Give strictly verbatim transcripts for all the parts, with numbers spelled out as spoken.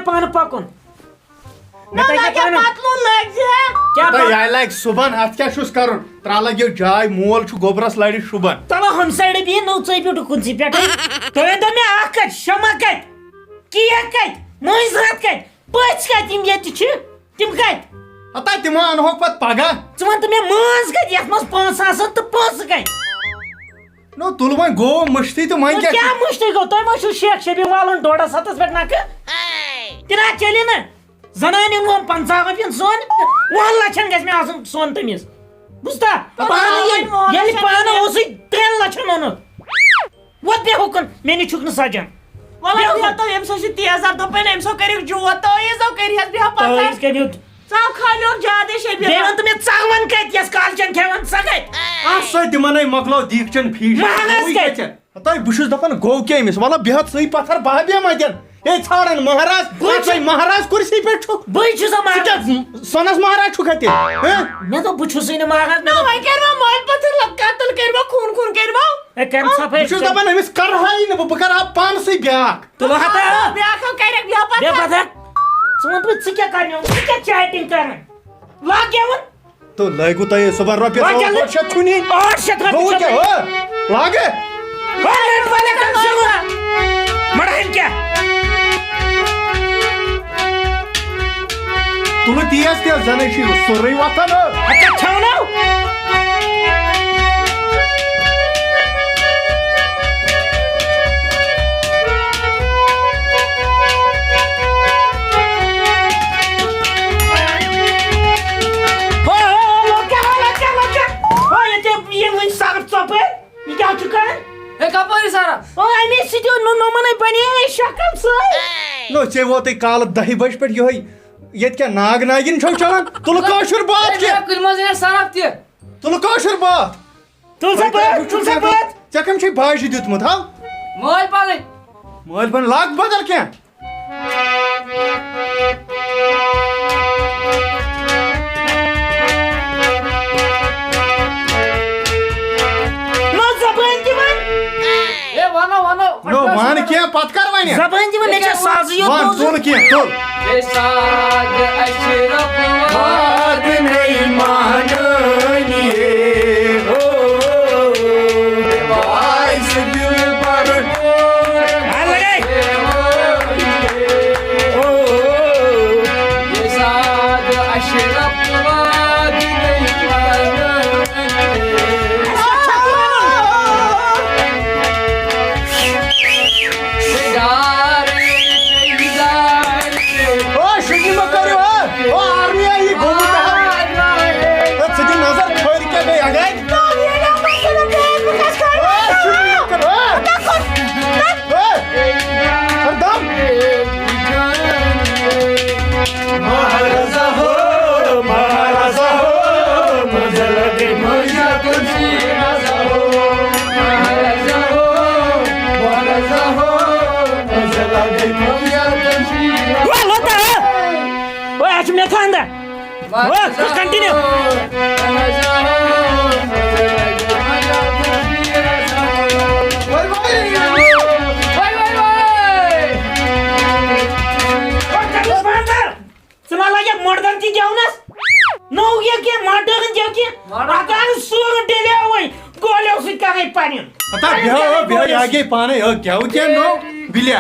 پانہٕ پَکُن۔ مےٚ نہ تَگہِ نہ لگہِ پانہٕ۔ پتلوٗن لٲگۍ زِ ہا۔ کیٛاہ تہٕ پَتہٕ؟ یہِ لگہِ صُبحن، اَتھ کیٛاہ چھُس کَرُن؟ ترٛالہٕ گیو جاے، مول چھُ گوٚبرَس لَرِ شوٗبان۔ تَلہٕ ہمسایہِ ڈَبہِ یِن نٔو ژٲپۍ ٹُکُن ژٕ پٮ۪ٹھٕے۔ تُہۍ ؤنۍ تو مےٚ اَکھ کَتھ، شمع کَتہِ؟ کیک کَتہِ؟ مٲنٛزِ راتھ کَتہِ؟ پٔژھۍ کَتہِ یِم ییٚتہِ چھِ؟ تِم کَتہِ؟ ہتا تِمو اَنہوکھ پَتہٕ پَگاہ۔ ژٕ وَن تہٕ مےٚ مٲنٛز کَتہِ یَتھ منٛز پونٛسہٕ آسَن تہٕ پونٛسہٕ کَتہِ؟ نو، تُل وۄنۍ گوٚو مٔشتٕے تہٕ وۄنۍ نو، کیٛاہ کیٛاہ چھُ؟ مٔشتٕے گوٚو؟ تۄہہِ ما چھُو شیخ شبیٖر والُن ڈۄڈَس ہَتَس پٮ۪ٹھ نَکھٕ؟ تہِ نہ چَلہِ نہٕ۔ زنانہِ اوٚن وۄنۍ پنٛژاہ رۄپیَن سۄن، وُہَن لَچھَن گژھِ مےٚ آسُن سۄن تٔمِس۔ بوٗزتھا؟ پَتہٕ پانہٕ آو ییٚلہِ، وۄنۍ وُہَن ییٚلہِ لَچھَن پانہٕ مےٚ۔ اوسُے ترٛٮ۪ن لَچھَن اوٚنُتھ۔ وۄتھ بیٚہہ ہُکُن، مےٚ نِش چھُکھ نہٕ سَجان۔ وَلہٕ بیٚہہ بیٚہہ ہُکُن۔ تو، أمِس حظ چھِ تیزر، دوٚپُن أمِس ہو کٔرِو جوت، تٲویٖز ہو کٔرِہَس، بیٚہہ پَتہٕ۔ تٲویٖز کٔرِو۔ ژٕ ہاو کھالیو زیادَے شبیٖر۔ بیٚیہِ وَن تہٕ مےٚ، ژَوَن کَتہِ یَس کالچَن کھٮ۪وان، سۄ کَتہِ؟ آ، سۄ تِمَنَے مۄکلٲو دیٖگچَن فیٖس۔ مَہراز گوٚوٕے کَتہِ؟ کَتہِ؟ ہَتاے، بہٕ چھُس دَپان، گوٚو کیٛاہ أمِس؟ وَلہٕ بیٚہہ ژٕے پَتھَر، بہٕ ہا بیٚہمہٕ اَتٮ۪ن۔ ہے، ژھانٛڈَن مَہراز، بٕے چھُس۔ ژٕے مَہراز کُرسی پٮ۪ٹھ چھُکھ۔ بٕے چھُس ژٕ مَہراز۔ کیٛاہ سۄنَس مَہراز چھُکھ اَتہِ؟ ہہ؟ مےٚ دوٚپ، بہٕ چھُسٕے نہٕ مَہراز، مےٚ نہ، دوٚپ۔ وۄنۍ کَرِوا مٲلۍ پَتھَر لَ-، قتل کَرِوا، خوٗن خوٗن کَرِوا؟ ہے، کَمہِ آ۔ صفٲیی بہٕ چھُس چھِ؟ دَپان، أمِس کَرٕہا یی نہٕ بہٕ، بہٕ کَرٕ ہا پانسٕے بیٛاکھ۔ تُلہٕ ہا تہٕ۔ بیٛاکھ ہا کَرٮ۪کھ، بیٚہہ بیٚہہ پَتھَر۔ پَتھَر۔ ژٕ وَن تہٕ مےٚ، ژٕ کیٛاہ کَرنہِ، ژٕ کیٛاہ chatting کَران؟ لاگ گٮ۪وُن۔ تہٕ لٲگِو تۄہہِ صُبحن رۄپیَس وۄنۍ ٲٹھ شیٚتھ ژھُنِن۔ ٲٹھ شیٚتھ رۄپیہِ گوٚو چھُ کیٛاہ؟ وۄنۍ۔ ہو، لاگہٕ۔ وۄنۍ رٔٹ وۄنۍ رٔٹ ژٕ وۄنۍ۔ مَڑٕ ہَن کیٛاہ؟ تُلہٕ تیز تیز، زَنَے چھُ سورُے وۄتھان، ہو۔ اَتھ کیٛاہ کھٮ۪ونو؟ ہو، ہو، لۄکچہ، ہو، لۄکچہ، لۄکچہ۔ ہو، ییٚتہِ یِم وٕنۍ صاف ژۄپٲرۍ۔ یہِ کیٛاہ چھُ کران؟ ہے، کَپٲرۍ سارا؟ او، اَمے سۭتۍ اوس نوٚو نوٚمَنَے بَنے شکل سۭتۍ۔ نو، ژےٚ ووتُے کالہٕ دَہہِ بجہِ پٮ۪ٹھ یِہوٚے۔ ییٚتہِ کیٛاہ ناگ ناگِن چھَو چَلان؟ تُلہٕ کٲشُر بٲتھ ہے، کیٛاہ؟ مےٚ کُلۍ منٛز یِنہ سرف تہِ۔ تُلہٕ کٲشُر بٲتھ۔ تُل سا بٲتھ، تُل سا بٲتھ۔ ژےٚ کَم چھے باجہِ دیُتمُت، ہاو؟ مٲلۍ پَنٕنۍ۔ مٲلۍ پَنٕنۍ، لاگ بدل کینٛہہ۔ نہ، زبٲنۍ تہِ وَن۔ ہے، وَنو، وَنو۔ نو، وَن کینٛہہ، پَتہٕ کر وَنہِ۔ زبٲنۍ تہِ وَن، مےٚ چھےٚ سازٕے یوت وَن، بوزُن۔ تُل کینٛہہ، تُل۔ اے ساد اشرف واد نہیں مانانی۔ او، شُنہِ مہ کٔرِو، ہا۔ او، آرمی آیی گوٚمُت، ہا۔ ہے، ژٕ دِ نظر، کھٔرۍ کیٛاہ گٔے اَگَے۔ مہرازا ہو، مہرازا ہو، مزل دے مزل دے۔ وَلہٕ تہٕ۔ وۄنۍ اَتھ چھُ مےٚ خانٛدر۔ وۄنۍ continue۔ وۄنۍ کَرُس خانٛدر۔ ژٕ ما لَگَکھ مَردَن تہِ گٮ۪ونَس؟ نوٚو یہِ کینٛہہ ماڈٲرٕن گٮ۪و کینٛہہ۔ ماڈٲرٕن۔ اگر سُر ڈیلیو وۄنۍ گولیو سۭتۍ کَرَے پَنٕنۍ۔ ہتا بیٚہو، بیٚہو، یہِ ہا گٔے پانَے، ہو، گٮ۪و کینٛہہ نوٚو، بِلیہ۔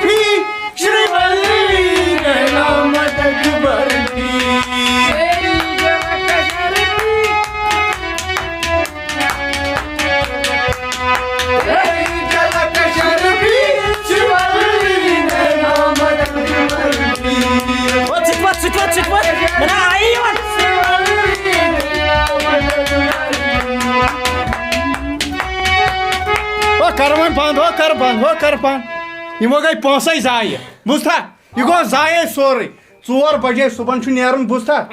فی شری ولی نعمت اکبر کی۔ او، ژٕ تہِ وَتھ، ژٕ تہِ وَتھ، ژٕ تہِ وَتھ۔ مےٚ نا آیی یِوان۔ او، کر وۄنۍ بنٛد، او، کر بنٛد، او، کر بنٛد۔ یِمو گٔے پونٛسَے ضایع۔ بوٗزتھا؟ یہِ گوٚو ضایع سورُے۔ ژور بجے صُبحن چھُ نیرُن، بوٗزتھا؟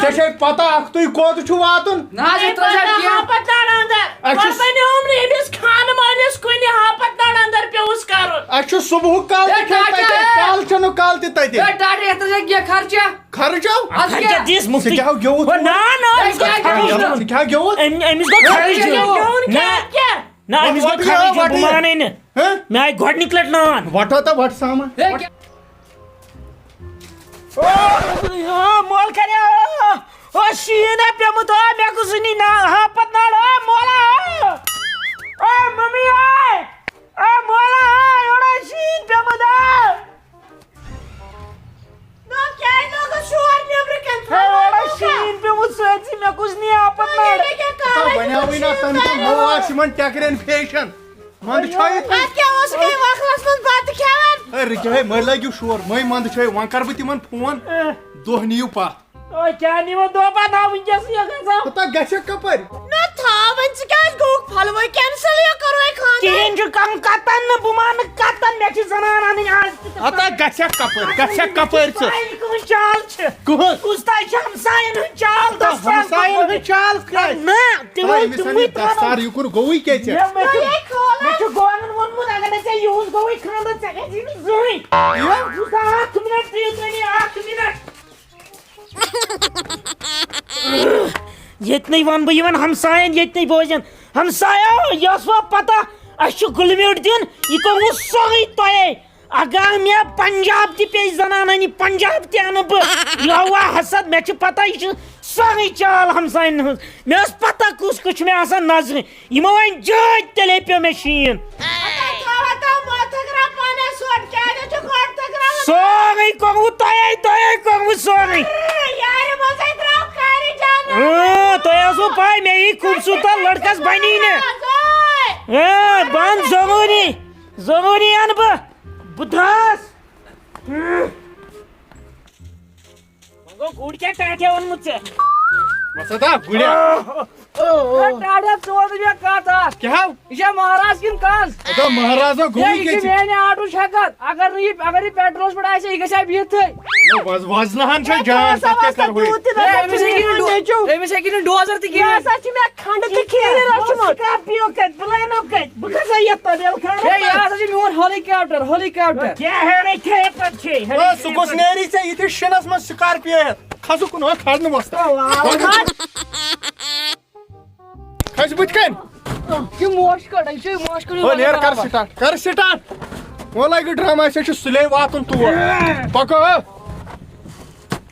ژےٚ چھے پتہ اکھتُے کوٚت چھُ واتُن؟ نہ حظ، یہِ ترٛٲے زِ کینٛہہ۔ ہاپت ناران در۔ اَسہِ چھُ وۄنۍ بنیوم نہٕ أمِس خانہٕ مٲلِس کُنہِ، ہاپت ناران در پیوٚوُس کرُن۔ اَسہِ چھُ صُبحُک کالہٕ تہِ ہے، کھیوٚن ٹاٹا۔ تَتے، کالہٕ چَنُک کالہٕ تہِ تَتے۔ ہے، ٹاٹا، یَتھ حظ گٔے کینٛہہ خرچہ۔ خرچو؟ اَدٕ خرچہ کیٛاہ؟ دِس مُفتٕے۔ ژےٚ کیٛاہ گوٚوُتھ؟ او، نہ، نہ، ہے، أمِس گوٚو کیٛاہ خرٕچ گوٚوُتھ؟ دیُن۔ ژےٚ کیٛاہ گوٚوُتھ؟ أمۍ، أمِس گوٚو ہے، خرٕچ کیٛاہ دیُن۔ گوٚوُتھ؟ نہ۔ کیٛاہ؟ نہ، أمِس گوٚو وۄٹھ خرٕچ، یہِ وۄٹھ بہٕ یہِ۔ مانَے نہٕ۔ ہہ؟ مےٚ آیہِ گۄڈٕ نِکلَٹ نان۔ وۄٹھ ہا تہٕ وۄٹھ سامان۔ ہے، کیٛاہ؟ او، مول کَرے، او، او، شیٖن ہا پیوٚمُت، او، مےٚ گوٚژھ نہٕ نا-، ہاپَتھ ناڈ، او، مولا، او، او، مٔمی، او، او، مولا، او، یورٕ ہا شیٖن پیوٚمُت، او۔ نہ، کیٛازِ لوگُس شور نیٚبرٕ کَنہِ؟ ہے، اورٕ ہا شیٖن پیوٚمُت سٲرسٕے، مےٚ گوٚژھ نہٕ ہاپَتھ ناڈ۔ یہِ کیٛاہ کَران؟ وۄنۍ آوٕے نہ تَمہِ دۄہ، مو آسہِ یِمَن ٹٮ۪کرٮ۪ن فیشن۔ منٛدٕ چھٲیِتھ۔ پتہٕ کیٛاہ اوس یہِ وۄکھلَس منٛز بَتہٕ کھٮ۪وان؟ ہے، رٕکہِ ہے، مٔلۍ لَگیو شور، مٔنٛزۍ منٛدٕ چھٲیِو، وۄنۍ کَرٕ بہٕ تِمَن فون۔ اہ۔ دۄہ نِیِو پَتھ۔ او، کیٛاہ نِمو دۄہ پَتہٕ ناو وٕنکیٚس یہِ گژھان؟ ہتا گژھِ کَپٲرۍ؟ نہ تھاو وۄنۍ، ژٕ کیٛازِ گوٚوُکھ پھَلوٲے؟ کینسل یہِ کَرو وۄنۍ خانٛدر۔ کِہیٖنۍ چھُ کَم کَتَن نہٕ، بہٕ مانہٕ کَتَن، مےٚ چھِ زَنان اَنٕنۍ آز۔ ہتا گژھِ کَپٲرۍ، گژھِ کَپٲرۍ ژٕ؟ پَے کٕہٕنٛز چال چھِ؟ کٕہٕنٛز؟ کُس تۄہہِ چھِ ہمسایَن ہٕنٛز چال تہٕ دَستار ہمسایَن کٕہٕنٛز؟ ہٕنٛز چال کیٛازِ؟ نہ، تِمو تۄہہِ أمِس تِموٕے اَنٕنۍ دَستار تھوٚو۔ یہِ کُن گوٚوٕے کیٛاہ ژےٚ؟ مےٚ، مےٚ چھُ، مےٚ چھُ گورَن ووٚنمُت، اگر نہٕ ژےٚ یِہُنٛز گوٚوٕے خانٛدر، ژےٚ گژھی نہٕ زٕہٕنۍ۔ یہِ؟ وٕچھ سا، اَکھ مِنَٹ، تُہۍ یِتھ وۄنۍ، اَکھ مِنَٹ۔ ییٚتہِ نٕے وَنہٕ بہٕ یِمَن ہمسایَن، ییٚتہِ نٕے بوزن۔ ہمسایو، یہِ ٲس وۄنۍ پَتہ، اَسہِ چھُ گُلہِ میوٚٹھ دیُن، یہِ کوٚروٕ سورُے تۄہے۔ اگاں مےٚ پنجاب تہِ پیٚیہِ زنان اَنہِ، پنجاب تہِ اَنہٕ بہٕ۔ یہِ ہوا حسد، مےٚ چھِ پتہ یہِ چھِ سٲرٕے چال ہمساین ہٕنٛز۔ مےٚ ٲس پتہ کُس کُس چھُ مےٚ آسان نظرِ۔ یِمو أنۍ جٲدۍ، تیٚلے پیوٚو مےٚ شیٖن۔ اَتھ ہا تھاو، ہا تھاو، مَتھ تھٔکراو پانَے سۄٹ، کیٛازِ چھُکھ گۄڈٕ تھٔکراوان؟ سورُے کوٚروٕ تۄہے، تۄہے کوٚروٕ سورُے۔ یارِ منٛزَے درٛاو کھارِ جان۔ اۭں، تۄہہِ ٲسوٕ پَے مےٚ یی خوٗبصوٗرت لٔڑکَس بَنی نہٕ۔ اۭں، بَن ضروٗری، ضروٗری اَنہٕ بہٕ۔ بہٕ درٛاس۔ وۄنۍ گوٚو گُر کیٛاہ ٹاٹھے اوٚنمُت ژےٚ؟ وَسا تا، گُریا۔ ہے، ٹاٹھے، ژٕ وَن مےٚ کَتھ اَکھ۔ کیٛاہ ہو؟ یہِ چھا مہراز کِنہٕ کَز؟ اَدا مہرازا ہے، گوٚوٕے یہِ چھِ کیٛاہ ژےٚ؟ میٛانہِ آٹوٗ شکر۔ اگر نہٕ یہِ، اگر یہِ پیٹرولَس پٮ۪ٹھ آسہِ ہے، یہِ گژھِ ہا بِہتھٕے۔ نہ، وَز-، وَزنہٕ ہَن چھےٚ ہے، جان، پونٛسہٕ تَتھ کیٛاہ وَزنہٕ کَرٕ بہٕ؟ تیوٗت تہِ ہے، نہ أمِس ہیٚکہِ نہٕ ڈو-، نیٚچوٗ۔ أمِس ہیٚکہِ نہٕ ڈوزر تہِ یہِ کِہیٖنۍ۔ ہسا چھِ مےٚ کھنٛڈٕ تہِ کھیٖرِ رَچھمُت۔ سکارپیو کَتہِ؟ بہٕ لَنو کَتہِ؟ بہٕ کھسا یَتھ تَمیل کھنٛڈٕ؟ ہے، یہِ ہسا چھُ میون ہیلی کاپٹر، ہیلی کاپٹر۔ کیٛاہ ہیلی کاپٹر چھے؟ او، سُہ گوٚژھ نیری ژےٚ یِتھِس شِنَس منٛز سکارپیو ہٮ۪تھ۔ کھسُکھ کُن، ہو، کھڑنہٕ وۄستہٕ۔ کھس بٕتھِ کَنۍ۔ یہِ موش کٔڑ، یہِ چھُ موش کٔڑ، ہو، نیر، کر برابر۔ سٹارٹ، کر سٹارٹ۔ وۄنۍ لگہِ ڈرامہ، أسۍ چھِ سُلے واتُن تور۔ پکو، ہو۔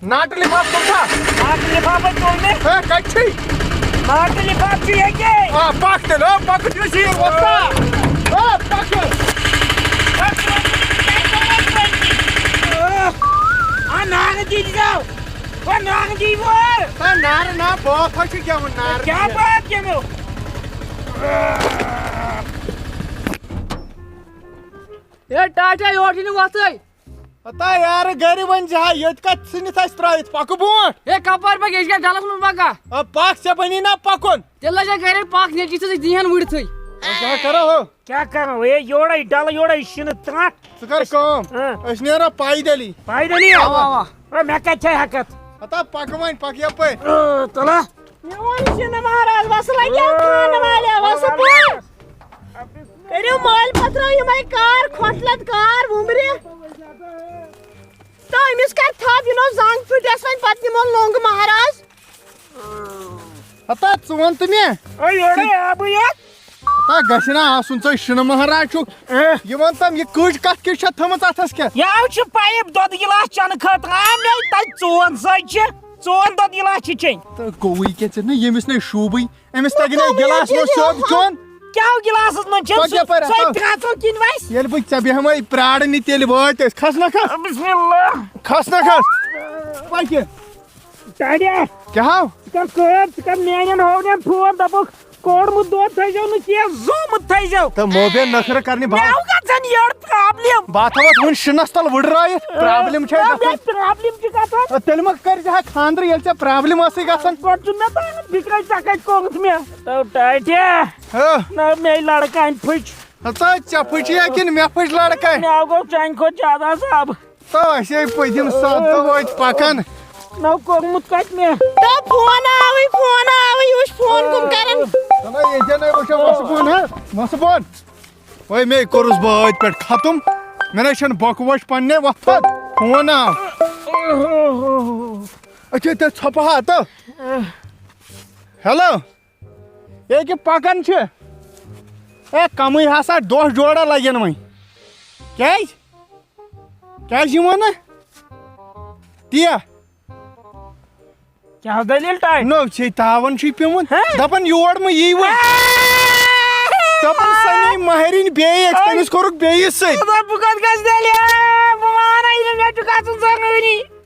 ناٹہٕ لفاف تُل سا۔ ناٹہٕ لفافے تُل مےٚ۔ ہے، کتہِ چھُے؟ ناٹہٕ لفاف چھُ ییٚتے۔ آ، پکھ تیٚلہِ، ہو، پکھ چھُ ژیٖرۍ وۄستہٕ۔ ہو، پکھ۔ آ، نارٕ دِتھ گوٚو۔ ہے، نارٕ دی وٲر۔ ہے، نارٕ نا، بٲتھ ہا چھُ گٮ۪وُن، نارٕ کیٛاہ دی۔ بٲتھ گٮ۪وُن؟ ہے، ٹاٹھے، یور چھُنہٕ وۄتھٕے۔ ہتا یارٕ، گرِ وۄنۍ زِ ہا، ییٚتہِ کتھ ژھٕنِتھ اَسہِ ترٛٲوِتھ، پکہٕ برونٛٹھ۔ ہے، کپٲرۍ پکھ؟ یہِ چھِ ڈلس منٛز پکان۔ آ، پکھ، ژےٚ بنی نا پکُن؟ تیٚلہِ لجہِ گرے پکھ، نیٚچی ژٕ دِیٖہن وُڑتھٕے۔ آ، کیٛاہ کرو ہو؟ کیٛاہ کرو؟ ہے، یورے ڈلہٕ، یورے شِنہٕ ترٛٹھ۔ ژٕ کر کٲم، ہاں۔ أسۍ نیرو پیدلی۔ پیدلی؟ اوا، اوا۔ او، مےٚ کتہِ چھے ہٮ۪کتھ؟ ہتا پکہٕ وۄنۍ، پکھ یپٲرۍ۔ او، تُلہ۔ میون شِنہٕ مہراز، وَسہٕ لَگیو خانہٕ والٮ۪و، وَسہٕ بۄن۔ کٔرِو مٲلۍ پَتھرو یِمَے کار، کھۄٹھ لَد کار وُمبرِ۔ تہٕ أمِس کَرِ تھپھ، یہِ نو زنٛگ پھٕٹٮ۪س وۄنۍ، پَتہٕ نِمو لوٚنٛگ مہراز۔ ہتا، ژٕ وَن تہٕ مےٚ۔ اے، یورے آبٕے یوت۔ ہتا، گژھِ نا آسُن، ژٕ شِنہٕ مہراز چھُکھ۔ اے۔ یہِ وَن تَم، یہِ کٔج کَتھ کیٛاہ چھےٚ تھٲمٕژ اَتھَس کٮ۪تھ؟ یہِ آو چھُ پایِپ دۄدٕ گِلاس چٮ۪نہٕ خٲطرٕ، آ، مےٚ تَتہِ ژون سۄے چھِ، ژون دۄدٕ گِلاس چھِ چیٚنۍ۔ تہٕ گوٚوٕے کیٛاہ ژےٚ؟ نہ، ییٚمِس نے شوٗبٕے، أمِس تَگہِ نہ گوٚوٕے گِلاس کیٛاہ وۄنۍ سیوٚد ژےٚ؟ کھیوٚن۔ کیٛاہ گِلاسَس منٛز چھِ پَکھ سُہ، یَپٲرۍ، سۄے ہَتو۔ ترٛاژو کِنۍ وَسہِ؟ ییٚلہِ بہٕ ژےٚ بیٚہمَے پرٛارٕ نہِ، تیٚلہِ وٲتۍ أسۍ۔ کھَس نہ کھَس۔ بِسمِ اللہ۔ کھَس نہ کھَس۔ پَکہِ۔ ٹاٹیا۔ کیٛاہ ہاو؟ ژٕ کر کٲم، ژٕ کر میانٮ۪ن ہونٮ۪ن فون، دپُکھ، کوڑمُت دۄد تھٲیزیو نہٕ کینٛہہ، زومُت تھٲیزیو۔ تہٕ مو بیٚیہِ نکھرٕ کرنہِ، بہٕ مےٚ آو گژھان یٔڑ پرابلم۔ بہٕ ہا تھاوتھ وُنہِ شِنس تل وٕڈرٲیِتھ، آ، پرابلم چھےٚ آ، گژھان۔ مےٚ پرابلم چھِ گژھان۔ آ، تیٚلہِ ما کٔرۍ زِ ہا خانٛدر، ییٚلہِ ژےٚ پرابلم ٲسٕے گژھان۔ گۄڈٕ چھُنہٕ مےٚ تران فِکرے ژےٚ کتہِ کوٚرُتھ مےٚ۔ تو ٹاٹیا۔ ہاں۔ نہ، مے لڑکہٕ انہِ پھٕچ۔ ہتا، ژےٚ پھٕچی یا کِنہٕ مےٚ پھٕچ لڑکہٕ؟ مےٚ گوٚو چانہِ کھۄتہٕ زیادٕ عذاب۔ تو اَسے پٔتِم سَتھ دۄہ وٲتۍ پَکان۔ نو کوٚرمُت کَتہِ مےٚ؟ تو فون آوٕے، فون آوٕے، یہِ وٕچھ فون کٕم کَران۔ چلو ییٚتٮ۪ن ہے وٕچھو، وَسہٕ بۄن، ہا؟ وَسہٕ بۄن۔ وۄنۍ مے کوٚرُس بہٕ أتھۍ پٮ۪ٹھ ختم۔ مےٚ نَے چھَنہٕ بۄکہٕ وَچہِ پنٛنہِ وۄتھان۔ فون آو۔ أتھی تہِ ژھۄپہٕ ہا تہٕ۔ ہیلو۔ ییٚکہِ پکان چھِ۔ اے، کمٕے ہسا، دۄہ جوڑا لگن وۄنۍ۔ کیازِ؟ کیازِ یِمو نہٕ؟ تی یا؟ کیٛاہ دٔلیٖل تۄہہِ؟ نو، ژےٚ تاوَن چھُے پیوٚمُت۔ ہہ؟ دَپان یور مہٕ یی وۄنۍ۔ دَپان سَنے مہرِنۍ بیٚیہِ، تٔمِس کوٚرُکھ بیٚیِس سۭتۍ۔ خۄدا، بہٕ کَتہِ گژھٕ تیٚلہِ؟ بہٕ وَنَے نہٕ، مےٚ چھُ گژھُن ضروٗری۔